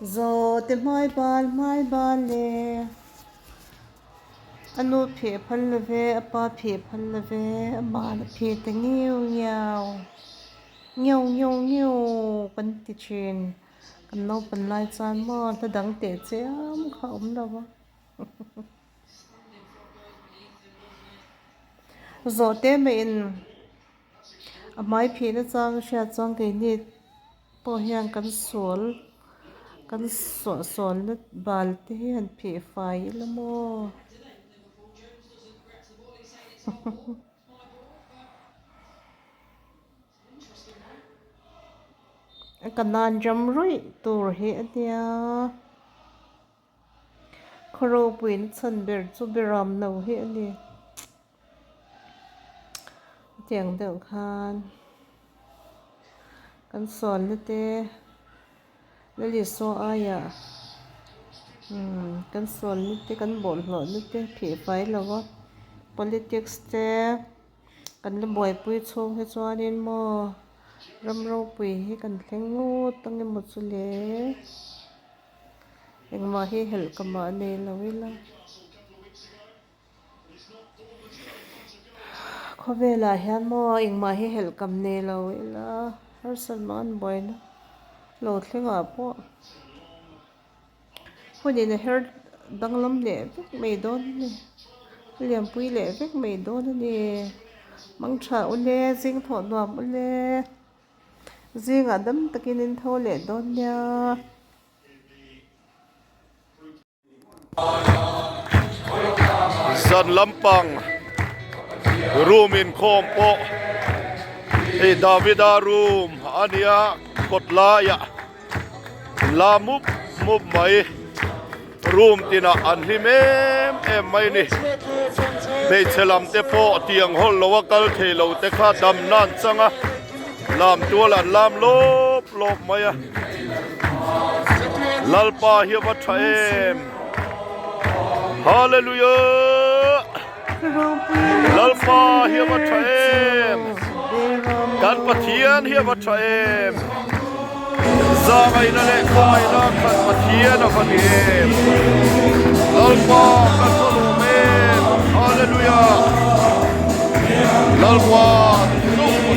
Zawhte hmai bal hmai bal le. A nu pheh phal lo ve, a pa pheh phal lo ve, amah a pheh ta ngiau ngiau, ngiau ngiau ngiau kan ti thin. Kan naupan lai chuan maw hla dang teh chiam kha a awm lo va. Zawhte maiin a hmai phehna chang hriat chuan keini pawh hian kan sual kan suah sualna bal te hi han pheh fai ila maw. Ka nan ram ruih tur hi a nia. Khaw ropuina chhan ber chu beram no hi a ni. Hetiang deuh khan kan sualna te Lalisua aiah umm kan sualna te kan bawlhhlawhna te phih fai lo va politics te kan la buaipui chhung hi chuanin maw ram ropui hi kan thleng ngut ang emaw chu le. Engmah hi helh ka mah nei lo ila. Khawvelah hian maw engmah hi helh kam nei lo ila harsat mah an buaina lo thlengah pawh hunin a her danglam leh vek mai dawn a ni. A lianpui leh vek mai dawn a ni. Mangtha ule zing thawh nuam ule. Zingah dam takin in tho leh dawn nia. Zan lampang room inkhawm pawh hei Davida room a nia kawt laiah la mup mup mai room tinah an hlim em em mai a ni hmeichhe lam te pawh tiang hawl lo a kal thei lo te kha dam nan chang a. Lam tual an lam lawp lawp mai a, Lalpa hi a va tha em! Hallelujah! Lalpa hi a va tha em! Kan Pathian hi a va tha em! Zangaina leh khawngaihna khat Pathian a va ni em! Lalpa kan va lawm em! Hallelujah! Lalpa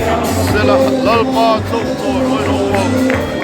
chauh sela, Lalpa chauh chawi mawi rawh aw.